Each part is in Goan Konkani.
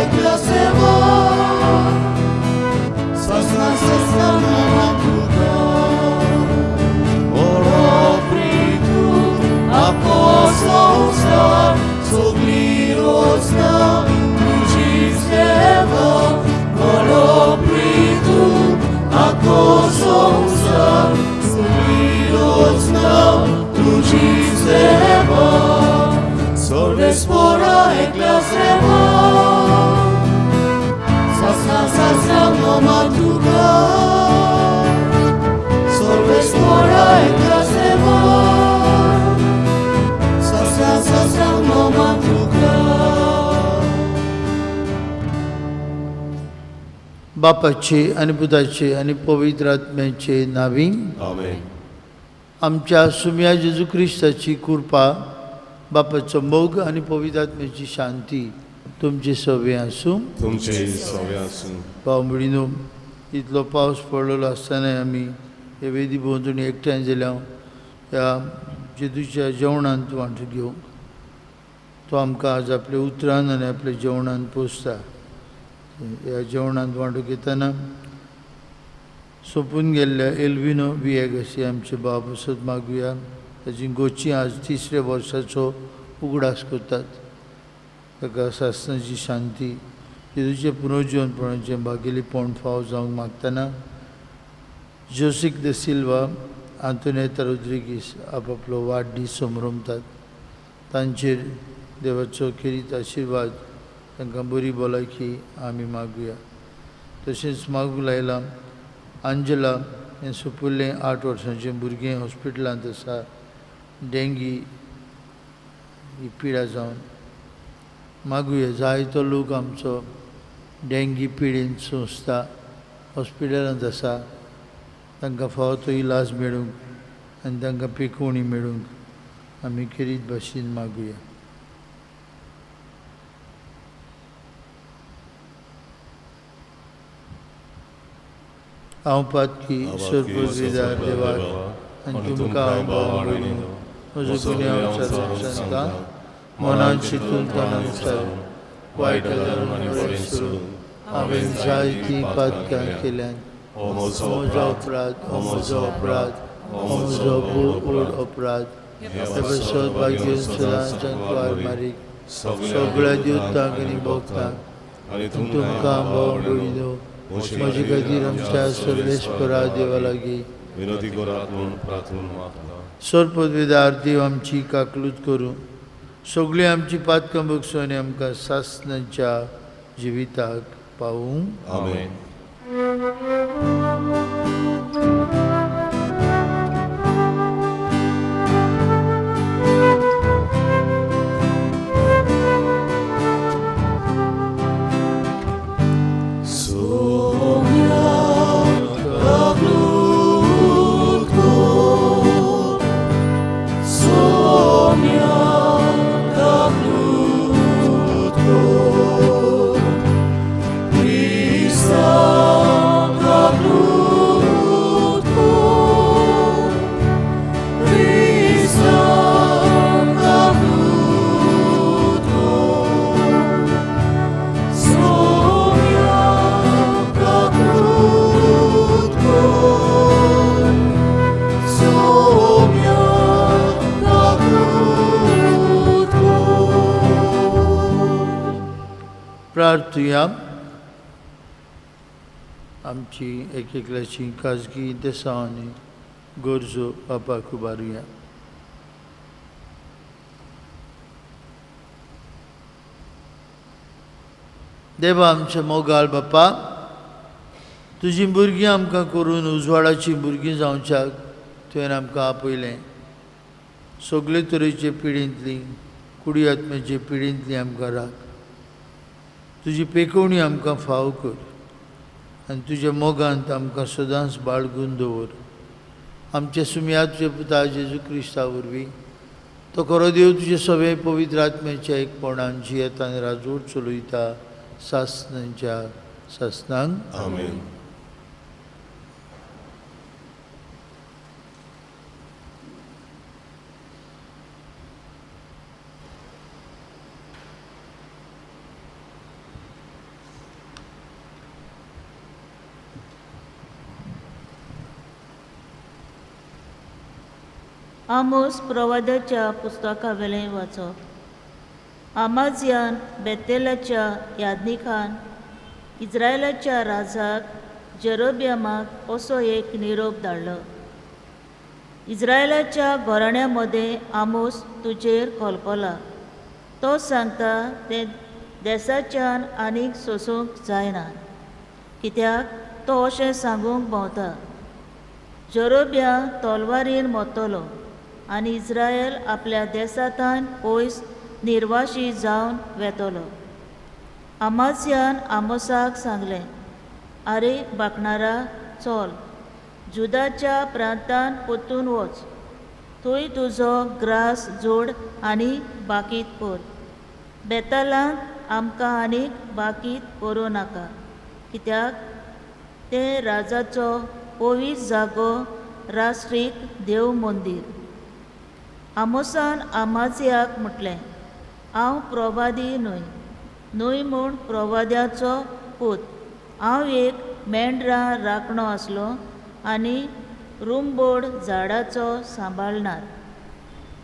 éclaircira. Sasna, sasna, mamatuka. Olo apostolska, soglirosna, družinskeva. Olo apostolska, soglirosna, družinskeva. Sol vespora éclaircira. Sasna, sasna, mamatuka. Sol vespora éclaircira. Sasna, sasna, mamatuka. बापाचे आनी पुताचे आनी पवित्र आत्म्याचे नावी. आमेन. आमच्या सुम्या जेजू क्रिस्ताची कृपा, बापाचो मोग आनी पवित्र आत्म्याची शांती तुमचे सवे आसूं. तुमचे सवे आसूं. भाव भयणीनो, इतलो पावस पडलेलो आसतनाय आमी हे वेदी भोंवतणी एकठांय जाल्या ह्या जेजूच्या जेवणांत वांटो घेवंक. तो आमकां आज आपल्या उतरान आनी आपल्या जेवणान पोसता. ह्या जेवणांत वांटो घेतना सोंपून गेल्ल्या एल्विनो विएगसी आमचे बाब असत मागुया. ताची गोची आज तिसऱ्या वर्साचो उगडास करतात. ताका सासनाची शांती, जेजूचें पुनर्जिवनपणाचें भागेलीपण फाव जावंक मागतना जोसीक the Silva, Antonietta Rodrigues आपआपलो वाडदीस समरमतात. तांचेर देवाचो खेरीत आशिर्वाद, तांकां बरी भलायकी आमी मागुया. तशेंच मागूंक लायलां आंजला हें सोंपिल्लें 8 वर्सांचें भुरगें हॉस्पिटलांत आसा, डेंगी ही पिडा जावन. मागुया जायतो लोक आमचो डेंगी पिडेन सोंसता, हॉस्पिटलांत आसा, तांकां फावो तो इलाज मेळूंक आनी तांकां पिकोवणी मेळूंक आमी खेरीत भाशेन मागुया. हांव पातकी सर्वविदार देवाक आनी तुमकां हांव भाव भयणीनो म्हजो गुन्यांव सांगता. मनान चिंतून तणान सारून वायट गजालीं सोडून हांवें जायतीं पातकां केल्यांत. म्हजो अपराध, म्हजो अपराध, म्हजो व्हड अपराध. हे पासत भाग्य सदांच वार मारीक सगळ्या देवतांक आनी भक्तांक आनी तुमकां भाव भयणीनो म्हजे खातीर आमच्या सर्वेस्परा देवा लागीं विनोदी करात म्हूण प्रार्थना मागता. सर्वपदवीदार देव आमची काकलूत करूं, सगळीं आमची पातकां बगसून आनी आमकां सासणाच्या जिविताक पावूं. आमेन. प्रार्थुया. आमची एक एकल्याची खाजगी देसां आनी गरजो बापाक उबारुया. देवा आमच्या मोगाळ बापा, तुजीं भुरगीं आमकां करून उजवाडाचीं भुरगीं जावच्याक तुवें आमकां आपयलें. सगळे तरेचे पिडींतली, कुडी आत्म्याचे पिडींतली आमकां राख. तुजी पेकोवणी आमकां फाव कर आनी तुज्या मोगांत आमकां सदांच बाळगून दवर. आमच्या सुमया तुज्या पुता जेजू क्रिस्ता वरवीं तो खरो देव तुजे सगळे पवित्र आत्म्याच्या एकपणान जियेता आनी राजवट चलयता सासणांच्या सासणांक. आमेन. आमोस प्रवादाच्या पुस्तकावेलें वाचप. आमाजियान बेतेलाच्या याज्ञिकान इस्रायलाच्या राजाक जेरोबियामाक असो एक निरोप धाडलो, इस्रायलाच्या घराण्या मदें आमोस तुजेर कलकला. तो सांगता तें देसाच्यान आनीक सोसूंक जायना, कित्याक तो अशें सांगूंक भोंवता, जेरोबिया तलवारीन मरतलो आनी इस्रायल आपल्या देसांतल्यान पयस निर्वाशी जावन वेतलो. आमासियान आमोसाक सांगलें, आरे बाकणारा, चल जुदाच्या प्रांतान परतून वच, थंय तुजो ग्रास जोड आनी बाकीत कर. बेतालांत आमकां आनीक बाकीत करूं नाका, कित्याक तें राजाचो पवित्र जागो, राष्ट्रीक देव मंदीर. आमोसान आमासियाक म्हटलें, हांव प्रवादी न्हय, न्हय म्हूण प्रवाद्याचो पूत. हांव एक मेंढरां राखणो आसलो आनी रुमबोड झाडाचो सांबाळणार.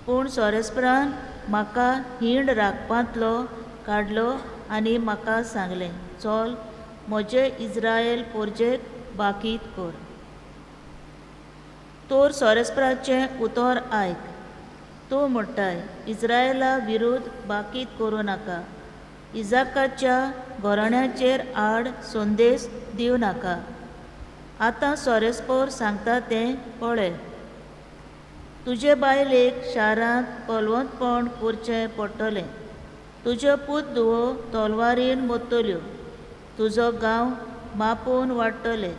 पूण सोरेस्परान म्हाका हिंड राखपांतलो काडलो आनी म्हाका सांगलें, चल म्हजे इस्रायल पोरजेक बाकीत कर. तोर सोरेस्पराचें उतर आयक. तूं म्हणटाय, इस्रायला विरुद्ध बाकीत करूं नाका, इजाकाच्या घराण्याचेर आड संदेश दिवं नाका. आतां सोरेस्पोर सांगता तें पळय. तुजे बायलेक शारांत कलवंतपण करचें पडटलें, तुज्यो पूत धुवो तलवारीन मरतल्यो, तुजो गांव मापून वाडटले,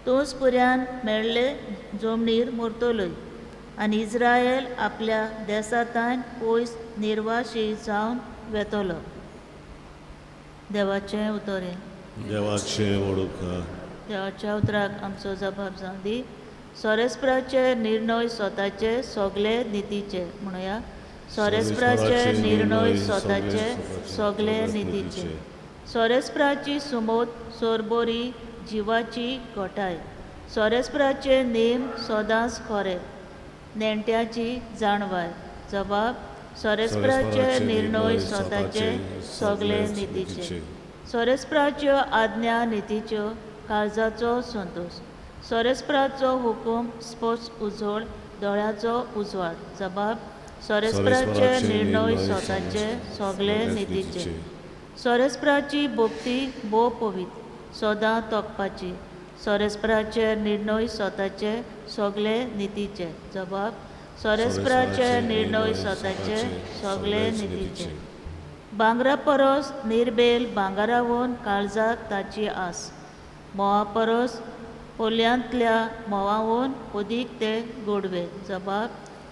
तूंच पुऱ्यान मेळ्ळे जमनीर मरतलोय आनी इस्रायल आपल्या देसांतल्यान पयस निर्वाशी जावन वेतलो. देवाचें उतर. देवाचें वडूका. देवाच्या उतराक आमचो जबाब जावं दी. सोरेस्पराचे निर्णय स्वताचे सगळे नितीचे. म्हणुया, सोरेस्पराचे निर्णय स्वताचे सगळे नितीचे. सोरेस्पराची सुमोत सोरबोरी जिवाची घटाय. सोरेस्पराचे नेम सदांच खरे, नेणट्याची जाणवाय. जबाब, सोरेस्पराचे निर्णय स्वताचे सगळे नितीचे. सोरेस्पराच्यो आज्ञा नितीच्यो, काळजाचो संतोश. सोरेस्पराचो हुकूम स्पश्ट उजळ, दोळ्याचो उजवाड. जबाब, सोरेस्पराचे निर्णय स्वताचे सगळे नितीचे. सोरेस्पराची भक्ती भोव पवित्र, सदां तोखपाची. सोरेस्पराचे निर्णय स्वताचे सगळे नितीचे. जबाब, सोरेस्पराचे निर्णय स्वताचे सगळे नितीचे. भांगरा परस निर्बेल भांगरावून काळजाक ताची आस, म्होंवा परस पोल्यांतल्या म्होंवावून अदीक ते गोडवे. जबाब,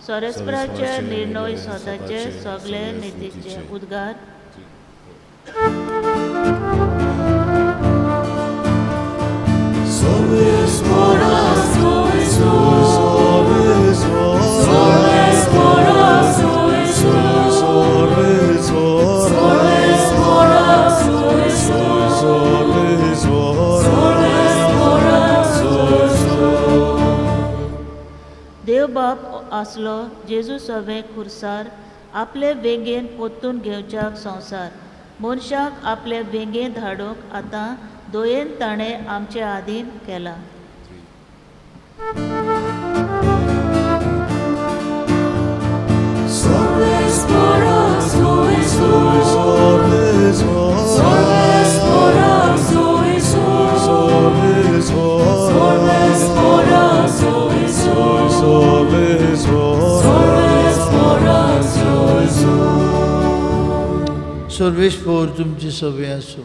सोरेस्पराचे निर्णय स्वताचे सगळे नितीचे. उद्गार. देवबाप आसलो जेजू सवें खुर्सार, आपले वेंगेन पोत्तून घेवच्याक संवसार. मनशाक आपले वेंगेन धाडूंक आतां दयेन ताणें आमचे आदीन केलां. सर्वेस्पोर तुमचे सवे आसूं.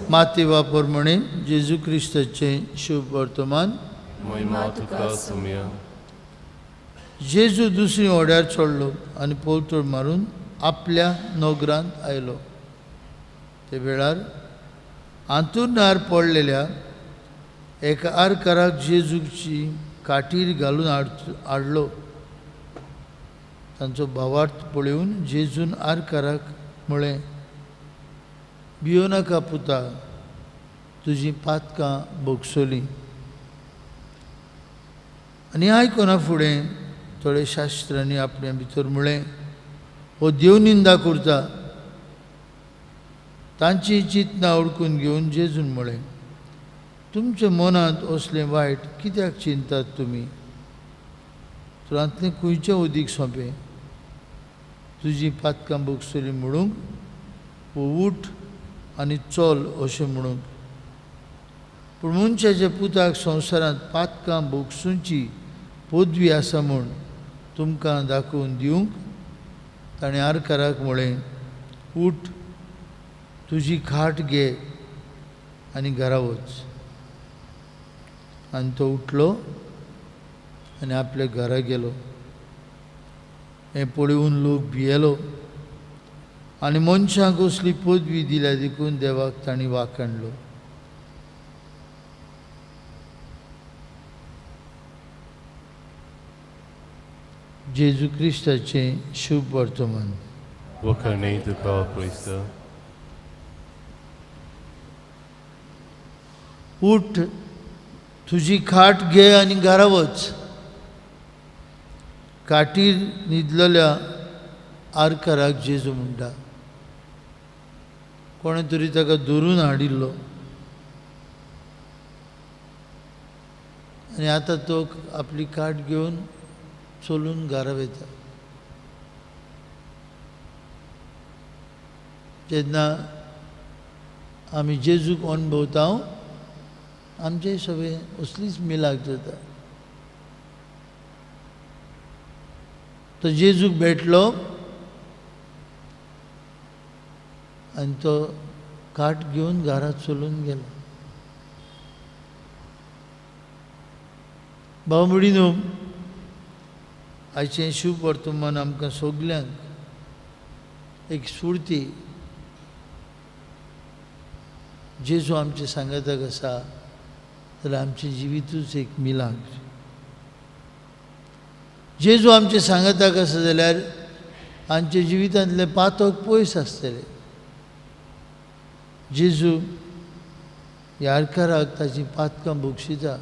माते वापर म्हणे जेजू क्रिस्ताचें शुभ वर्तमान. जेजू दुसरी होड्यार चडलो आनी पोलतोड मारून आपल्या नगरांत आयलो. ते वेळार आंतुरणार पडलेल्या एका आरकाराक जेजूची काटीर घालून हाडलो. तांचो भावार्थ पळोवन जेजून आरकाराक म्हळें, भियो नाका पुता, तुजीं पातकां भोगसलीं. आनी आयकना फुडें थोडे शास्त्रांनी आपल्या भितर म्हळें, हो देव निंदा करता. तांची चिंतना ओळखून घेवन जेजून म्हळें, तुमच्या मनांत असलें वायट कित्याक चिंतात तुमी? तुरांतलें खंयचें उदीक सोंपें, तुजी पातकां भोगसली म्हणूंक, वो उठ आनी चल अशें म्हणूंक? पूण मनशाच्या पुताक संवसारांत पातकां भोगसुची पदवी आसा म्हूण तुमकां दाखोवन दिवंक ताणें आरकाराक म्हळें, उठ, तुजी खाट घे आनी घरा वच. आनी तो उठलो आनी आपल्या घरा गेलो. हें पळोवन लोक भियेलो आनी मनशांक असली पदवी दिल्या देखून देवाक तांणी वाखाणलो. जेजू क्रिस्ताचें शुभ वर्तमान. वखाणी तुका क्रिस्त. उठ, तुजी खाट घे आनी घरा वच. खाटीर न्हिदलेल्या आरकाराक जेजू म्हणटा. कोणें तरी ताका धरून हाडिल्लो आनी आतां तो आपली खाट घेवन चलून घरा वता. जेन्ना आमी जेजूक अणभवता आमचें सगळें असलीच मिलाग जाता. तो जेजूक भेटलो आनी तो खाट घेवन घरा चलून गेलो. भाव भयणीनो, आयचें शुभ वर्तमान आमकां सगल्यांक एक स्फूर्ती. जेजू आमचे सांगाताक आसा जाल्यार आमचें जिवितूच एक मिलाग. जेजू आमचे सांगाताक आसा जाल्यार आमच्या जिवितांतलें पातक पयस आसतलें. जेजू ह्या आरकाराक ताची पातकां बक्षिता,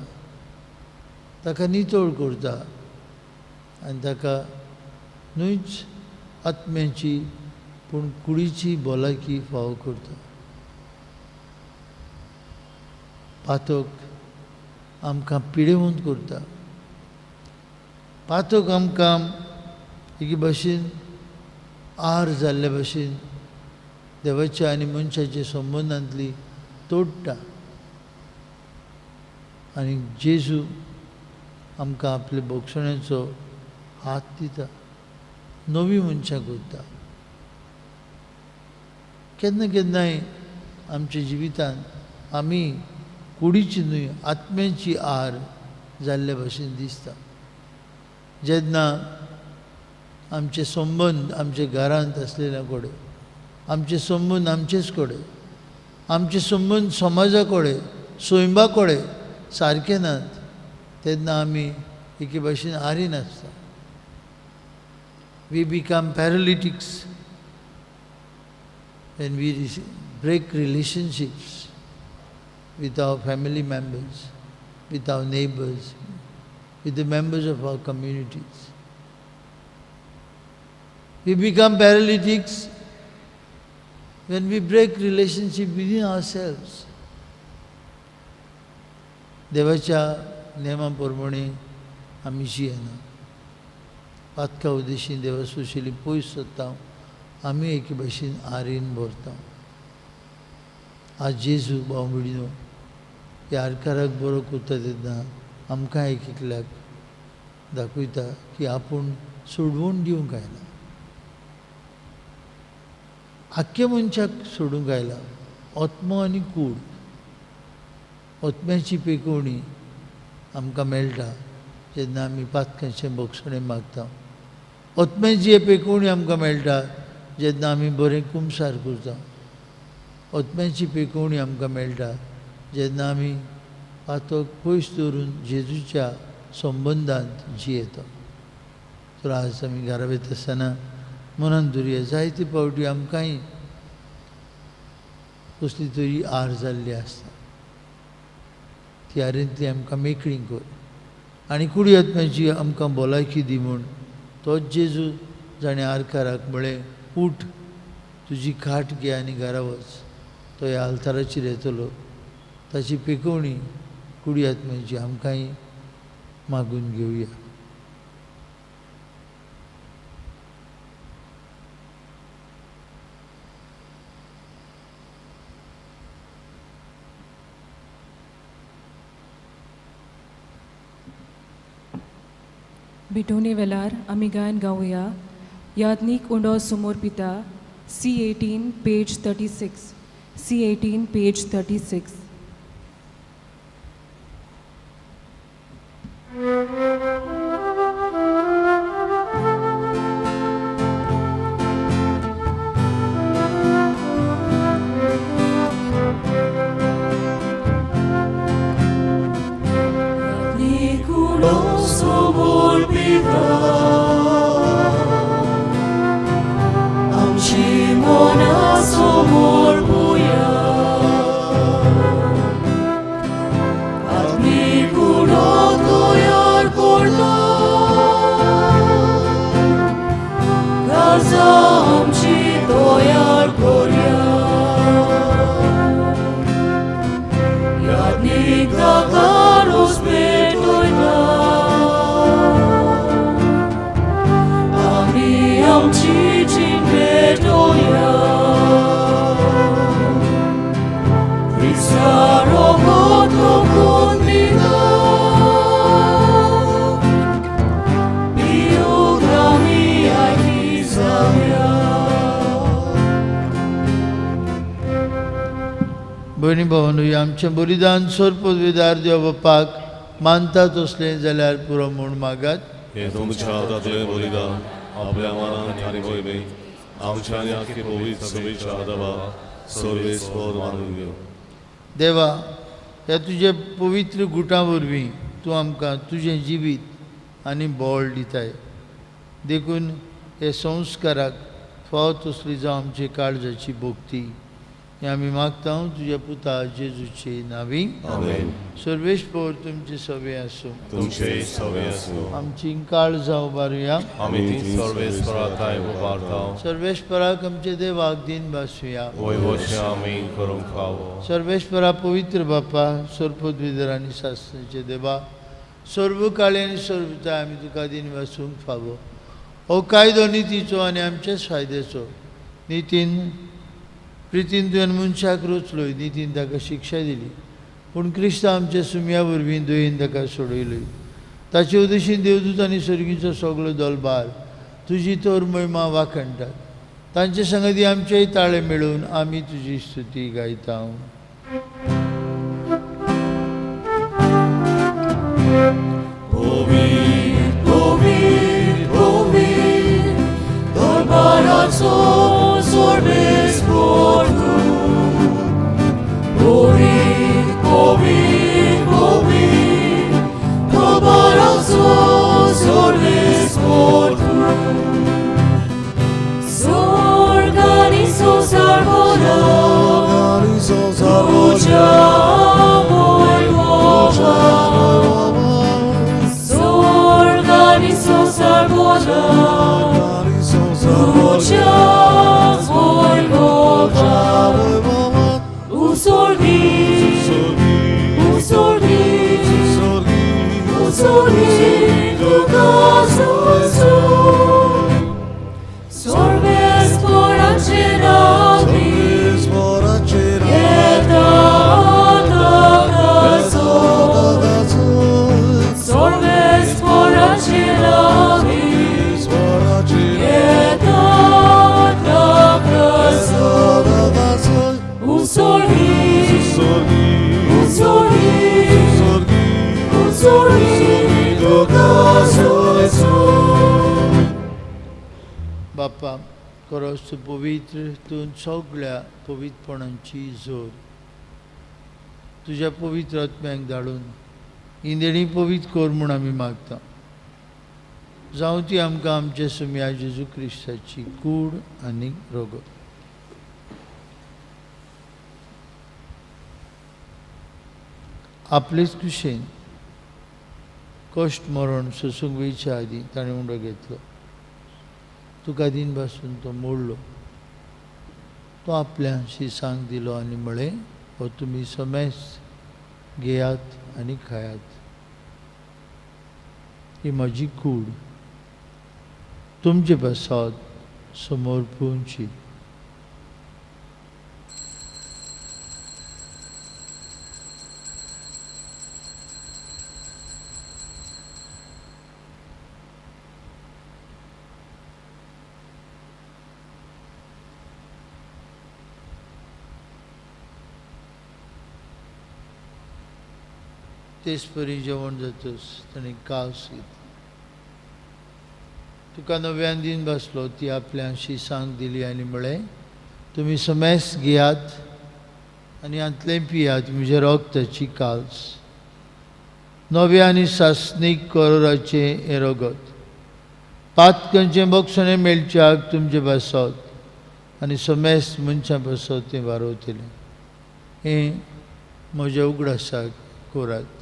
ताका नितळ करता आनी ताका न्हूच आत्म्याची पूण कुडीची भलायकी फावो करता. पातक आमकां पिडेवंत करता. पातक आमकां एके भाशेन आर जाल्ले भाशेन देवाच्या आनी मनशाच्या संबंदांतली तोडटा आनी जेजू आमकां आपले भोगसण्याचो हात दिता, नवी मनशां करता. केन्ना केन्नाय आमच्या जिवितांत आमी कुडीची न्हय आत्म्याची आर जाल्ले भाशेन दिसता. जेन्ना आमचे संबंद आमच्या घरांत आसलेल्या कडेन, आमचे संबंद आमचेच कडेन, आमचे संबंद समाजा कडेन, सैमा कडेन सारके नात, तेन्ना आमी एके भाशेन आरीन आसता. We become paralytics when we break relationships with our family members, with our neighbors, with the members of our communities. We become paralytics when we break relationship within ourselves. देवाच्या नेमा प्रमाणे आमी जियेना. पातका उद्देशीन देवा सुशेली पयस जाता, आमी एके भाशेन आरेन भरता. आज जेजू भाव भयणीनो ह्या आरकाराक बरो करता तेन्ना आमकां एक एकल्याक दाखयता की आपूण सोडवून दिवंक आयला, आख्ख्या मनशाक सोडूंक आयला. आत्मो आनी कूड, आत्म्याची पेकोवणी आमकां मेळटा जेन्ना आमी पातकांचें भोगसणें मागता. आत्म्याची पेकोवणी आमकां मेळटा जेन्ना आमी बरें कुमसार करता. आत्म्याची पेकोवणी आमकां मेळटा जेन्ना आमी पातक पयस दवरून जेजूच्या संबंदांत जियेता. तर आज आमी घरा वयता आसतना मनान धरुया, जायते फावटी आमकांय कसली तरी आर जाल्ली आसता. ती आरेंतली आमकां मेकळी कर, आनी कुडी आत्म्याची आमकां भलायकी दी म्हूण तोच जेजू जाणें आरकाराक म्हळें उठ तुजी खाट घे आनी घरा वच, तो ह्या आल्ताराचेर येतलो. ताची पेकोवणी कुडी आत्म्याची आमकांय मागून घेवया. भेटवणे वेळार आमी गायन गावया याज्ञीक उंडो समोर पिता C18 page 36 C18 page 36. भयणी भावांनो, आमचें बलिदान सोरपविदार देव बापाक मानता तसलें जाल्यार पुरो म्हूण मागात. हें तुमच्या हातांतलें बलिदान आपल्या मनान आनी मोहिमेक आमच्या आनी आख्खे पवित्र सभेच्या आदाबाक सर्वेस्पर मानून घेवं. देवा, ह्या तुज्या पवित्र गुटां वरवीं तूं आमकां तुजें जिवीत आनी बळ दिताय, देखून हे संस्काराक फावो तसली जावं आमचे काळजाची भक्ती हें आमी मागता तुज्या पुता जेजूचे नांवी. आमेन. सर्वेस्पर तुमचे सवे आसूं. तुमचे सवे आसूं. आमची काळजां उबारुया. आमी ती सर्वेस्परा थांय उबारता. सर्वेस्पराक आमचे देवाक दिन भासुया. वयवशें आमी करूंक फावो. सर्वेस्परा पवित्र बापा, सर्पद्विधर आनी शास्त्राचे देवा, सर्व काळी आनी सर्वताय आमी तुका दिन भासूंक फावो. हो कायदो नितीचो आनी आमच्याच फायद्याचो. नितीन प्रितीन तुवें मनशाक रचलोय, नितीन ताका शिक्षा दिली, पूण क्रिस्त आमच्या सुम्या वरवीं दयेन ताका सोडयलोय. ताचे उदेशीन देवदूत आनी सर्गीचो सगलो दलबार तुजी तोर महिमा वाखणटात. तांचे संगती आमचेय ताळे मेळून आमी तुजी स्तुती गायता. बापा, खरोच तूं पवित्र, तूं सगळ्या पवित्रपणाची जोर. तुज्या पवित्र आत्म्याक धाडून इंदेणी पवित्र कर म्हूण आमी मागता. जावं ती आमकां आमच्या सुम्या जेजू क्रिस्ताची कूड आनी रगत. आपलेच कुशेन कश्ट मरण सोसूंक वयच्या आदीं ताणें उंडो घेतलो. तुका दिन पासून तो मोडलो. तो आपल्या शिसांक दिलो आनी म्हळें, हो तुमी समेस घेयात आनी खायात, ही म्हजी कूड तुमचे पासत समोर पोवची. तेच परी जेवण जातच ताणें कास घेतली. तुका नव्यान दिन बसलो. ती आपल्या शिसांक दिली आनी म्हळें, तुमी समेस घेयात आनी हांतलें पियात, म्हज्या रगताची काल्स, नव्या आनी सासणीक करोराचें हें रगत, पातकांचें बक्षणें मेळच्याक तुमचे पासत आनी समेस मनशां पासत तें वारवतलें. हें म्हज्या उगडासाक करात.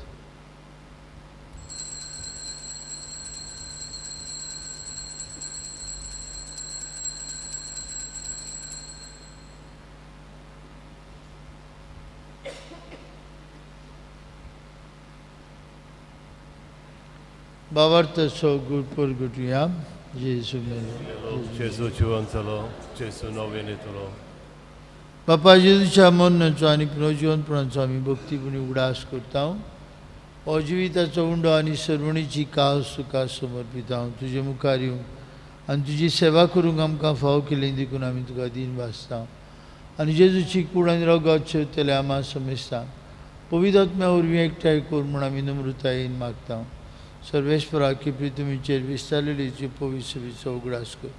बाबार्थाचो गुड परगटुया. जेजू मेलो, जेजू जिवन जालो, जेजू नव्यान येतलो. बापा जेजूच्या मरणाचो आनी पुनर्जिवनपणाचो आमी भक्तीपुणी उगडास करता. हो जिविताचो उंडो आनी सर्वणीची कास तुका समर्पिता. तुजे मुखार येवंक आनी तुजी सेवा करूंक आमकां फावो केली देखून आमी तुका दीन भासता. आनी जेजूची कूड आनी रगत शेवतले आमा समेस्ता पवित्र आत्म्या वरवीं एकठांय कर म्हूण आमी नम्रतायेन मागता. सर्वेस्परा की तुमीचेर विस्तारलेली पवित्र सभेचो उगडास कर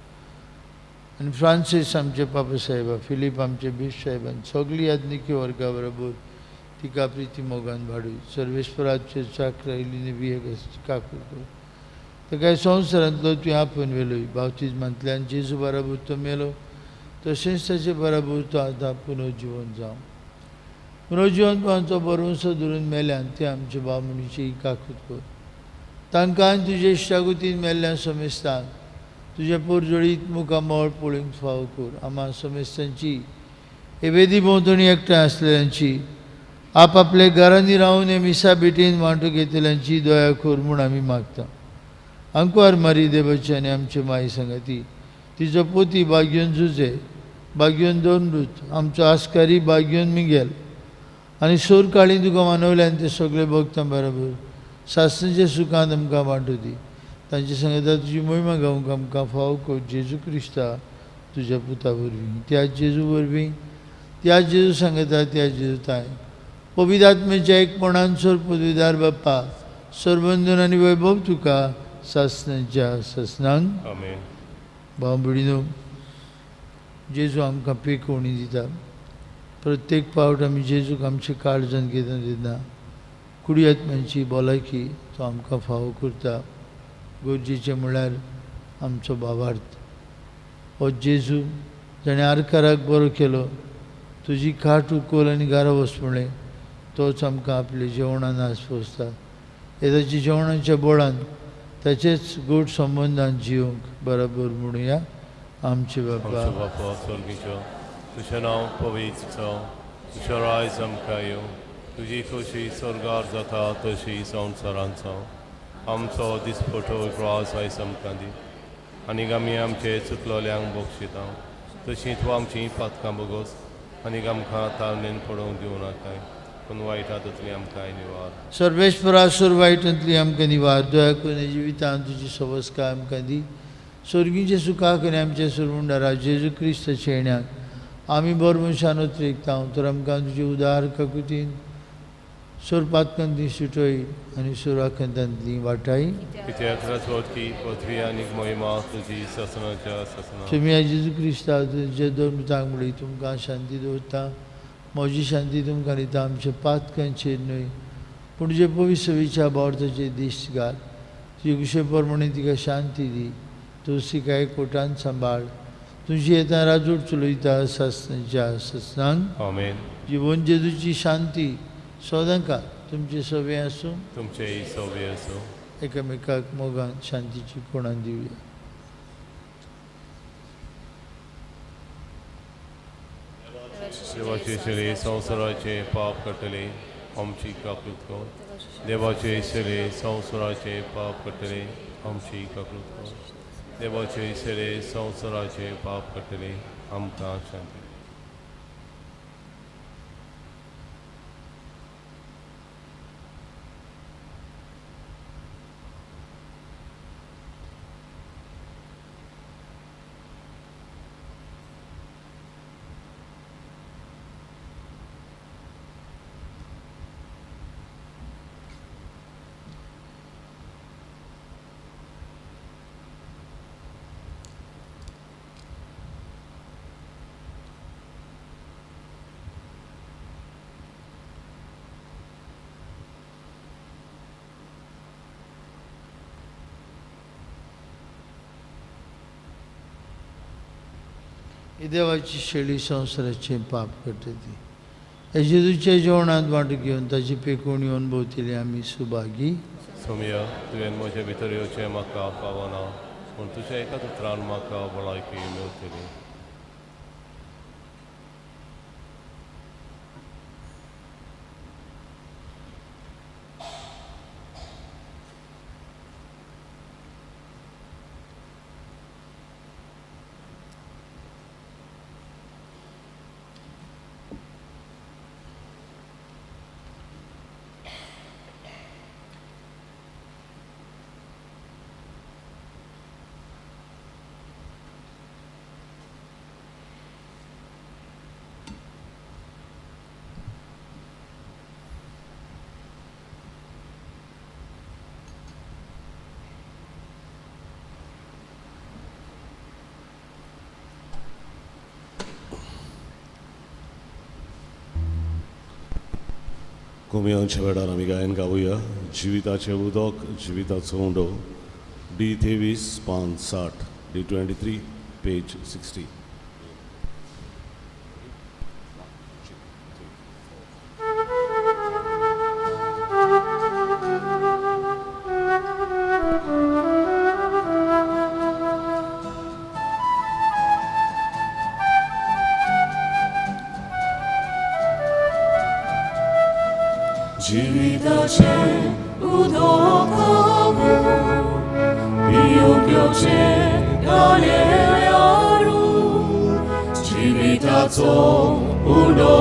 आनी फ्रांसीस आमचे पापा साहेबा, फिलीप आमचे बीश साहेबान सगळी याज्ञिकी वर्गा बरोबर तिका प्रिती मोगान भाडूय. सर्वेस्पराचेर चाक रायली नवी काकूर कर. ताका संवसारांतलो तुवें आपोवन व्हेलोय. बाप्तिज्मांतल्यान जेजू बराबर तो मेलो, तशेंच ताचे बराबर तो आतां पुनर्जिवन जावं. पुनर्जिवनपणाचो भरवंसो धरून मेल्यान ते आमचे बामणीची काकूत कर. तांकां आनी तुजे इश्टागतीन मेल्ल्या समेस्तांक तुजे पोरजोळीत मुखामळ पळोवंक फावो कर. आमा समेस्तांची हे वेदी भोंवतणी एकठांय आसलेल्यांची, आपआपल्या घरांनी रावन हे मिसा भेटेन वांटो घेतल्यांची दया कर म्हूण आमी मागता. आंकवार मारी देवाची आनी आमचे माई सांगाती, तिचो पोती बाग्योन जुजे, बाग्योन दोनरूत, आमचो आस्कारी बाग्योन मिगेल आनी सोर काळी तुका मानवल्यान ते सगळे भक्तां बरोबर सासणाच्या सुखान आमकां वांटो दी. तांचे सांगता तुजी मोहिमा गावंक आमकां फावो कर जेजू क्रिस्ता तुज्या पुता वरवीं. त्या जेजू वरवीं, त्या जेजू सांगता, त्या जेजू ताय पवित्र आत्म्याच्या एकपणान सोर पदवीदार बाप्पा सर्वंदन आनी वैभव तुका सासणाच्या सासणांक. आमेन. भाव भयणीनो, जेजू आमकां पेकोवणी दिता. प्रत्येक पावट आमी जेजूक आमचे काळजान घेता तेन्ना कुडी आत्म्यांची भलायकी तो आमकां फावो करता. गरजेचें म्हळ्यार आमचो भावार्थ. हो जेजू जाणें आरकाराक बरो केलो, तुजी खाट उखल आनी घरा वच म्हणलें, तोच आमकां आपल्या जेवणान आसपोसता. हे ताच्या जेवणाच्या बळान ताचेच गोड संबंदान जिवंक बराबर म्हणुया. आमचे बापा बापा स्वर्गीचो, तुजें नांव पवित्र जावं, तुजें राज आमकां येवं, तुजी खोशी स्वर्गार जाता तशी संवसारांत जावं. आमचो दिसपटो ग्रास आयज आमकां दी आनी आमी आमचे चुकलोल्यांक बक्षिता तशी तूं आमची पातकां बगोस आनी आमकां ताळमेन पडोवंक दिवं नाकाय, पूण वायटांतली आमकां निवार. सर्वेस्परा सोर वायटांतली आमकां निवार. दया करून जिवितांत तुजी सवस्काय आमकां दी. स्वर्गीचे सुखाक आनी आमच्या सरमुंडारा जेजू क्रिस्ताच्या येण्याक आमी बरो मनशान उतरेकता. तर आमकां तुजे उदार काकुतीन सोर पातकांतली सुटय आनी सोराखंतांतली वाटाय. कित्याक राजवटकी पृथ्वी आनी महिमा तुजी सासणाच्या सासणाक. तुमी जेजू क्रिस्ता तुजे दोन मित्रांक म्हणली, तुमकां शांती दवरता, म्हजी शांती तुमकां दिता. आमच्या पातकांचेर न्हय पूण तुजे पवित्र सभेच्या भावार्थाचेर दिश्ट घाल. तुजे कुशे प्रमाणे तिका शांती दी. तूं तिका एकवटान सांबाळ. तुजी येता राजवट चलयता सासणाच्या सासणाक. आमेन. जिवन जेजूची शांती सदांकाळ तुमचे सवे आसूं. तुमचेय सवे आसूं. एकामेकाक मोगान शांतीची खुणां दिवया. देवाचे शरीर संवसाराचे पाप काडटले आमची काकूत कर. देवाचे शरीर संवसाराचे पाप काडटले आमची काकूत कर. देवाचे शरीर संवसाराचे पाप काडटले आमकां शांती. देवाची शेळी संवसाराचें पाप करता ती ह्या जेजूच्या जेवणांत वांटो घेवन ताची पेकून येवन भोंवतली आमी सुभागी. सोम्या, तुवें म्हजे भितर येवचें म्हाका पावना, पूण तुज्या एकाच उतरान म्हाका भलायकी मेळटली. कोमियांच्या वेळार आमी गायन गावया जिविताचें उदक जिविताचो उंडो डी 23 पान 60 डी 23 पेज 60. जिविताचें उदक पिवंक येवचें गाळेल्यारू जिविताचो उंडो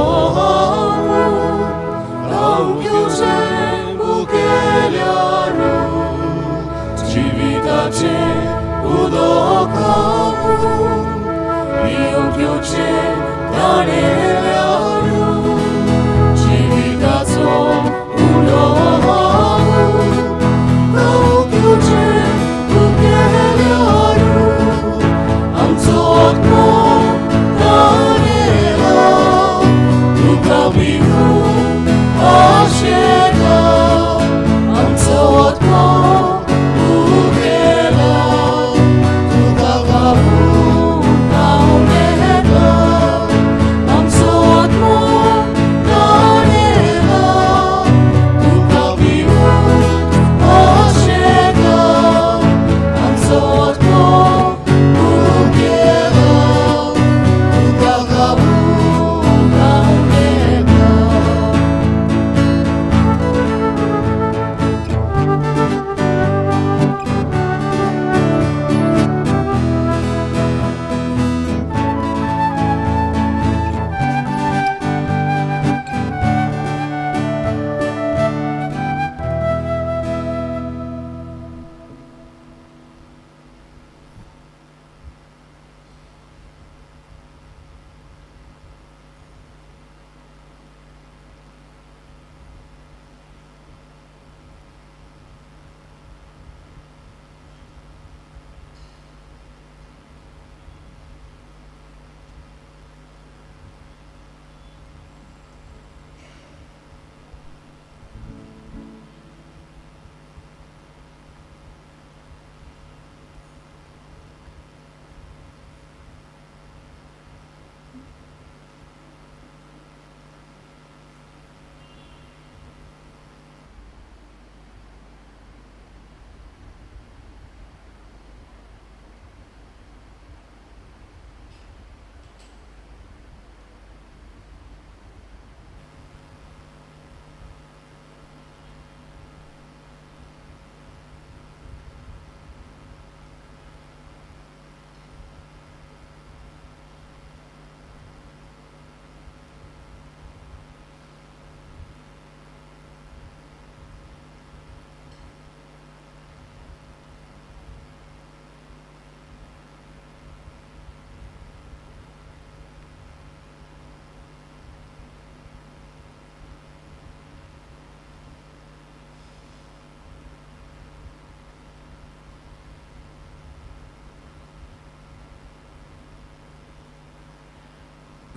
खावंक येवचें भुकेल्यारू जिविताचें उदक पिवंक येवचें गाळेल्यारू जिविताचो I'm so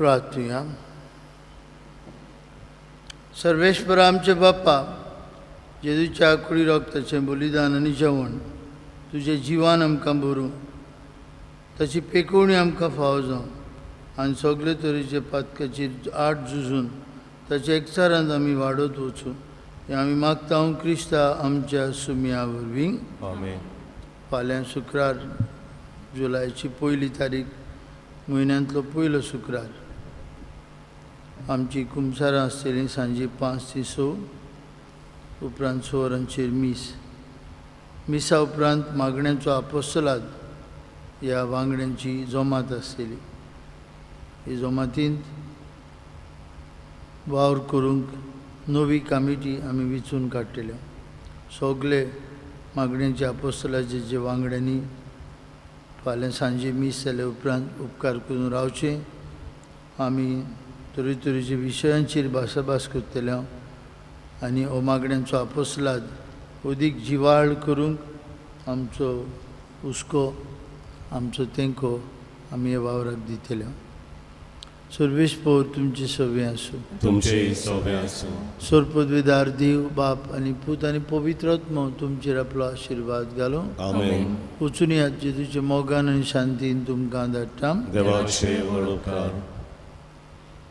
प्रार्थुया. सर्वेश्वर आमचे बाप्पा, जेजूच्या कुडी रक्ताचें बलिदान आनी जेवण तुजें जिवान आमकां भरूं, ताची पेकोवणी आमकां फावो जावं आनी सगळे तरेचे पातकाचेर आड झुजून ताच्या एकचारांत आमी वाडत वचूं हें आमी मागता क्रिस्ता आमच्या सुमया वरवीं. आमेन. फाल्यां शुक्रार, जुलायची 1 तारीख, म्हयन्यांतलो पयलो शुक्रार. आमची कुमसारां आसतलीं सांजे 5 ते 6, उपरांत 6 वरांचेर मीस. मिसा उपरांत मागण्यांचो आपोस्तलाद ह्या वांगड्यांची जमात आसतली. ही जमातींत वावर करूंक नवी कमिटी आमी वेंचून काडटले. सगळे मागण्यांच्या आपोस्तलाचे जे वांगड्यांनी फाल्यां सांजे मीस जाले उपरांत उपकार करून रावचें. आमी तरेतरेच्या विशयांचेर भासाभास करतले आनी हो मागण्यांचो आपोस्तलाद अदीक जिवाळ करूंक आमचो हुस्को, आमचो तेंको आमी ह्या वावराक दितले. सर्वेस्पोर तुमचे सवे आसूं. तुमचे सवे आसूं. सर्वपदवीदार देव बाप आनी पूत आनी पवित्र आत्मो तुमचेर आपलो आशिर्वाद घालूं. आमेन. वचून यात जेजूच्या मोगान आनी शांतीन तुमकां धाडटा. देवाचे व्हड उपकार.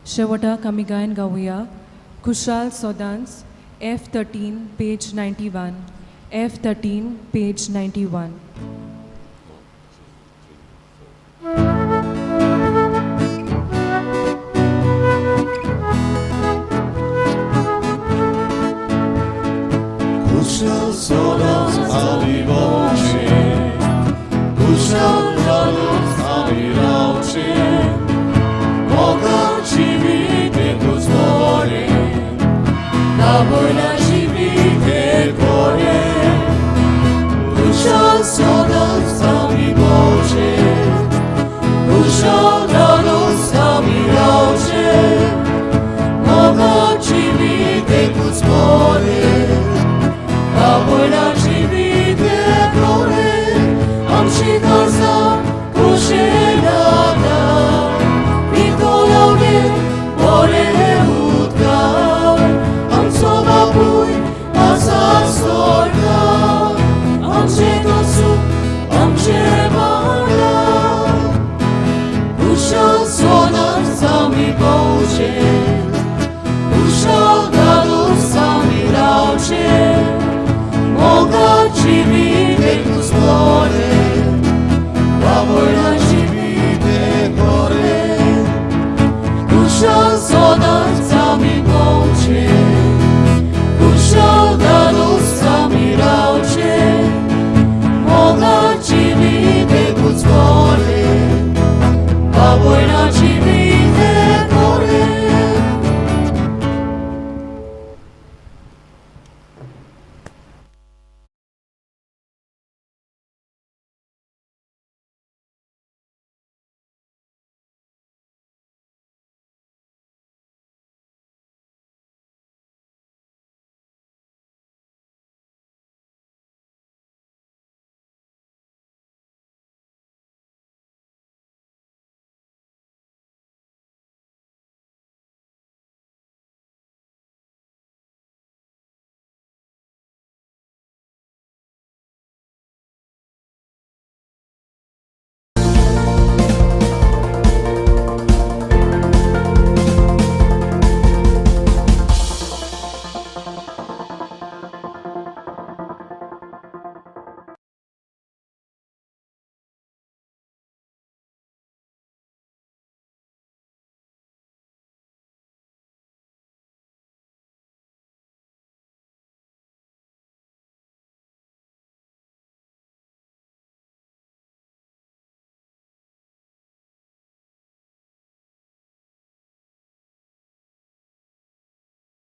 शेवटाक आमी गायन गावया खुशाल सोदांस F13 page 91, F13 page 91. Kushal sodas ami voce, kushal sodas ami rauce, moga civite tu zvore, da voi la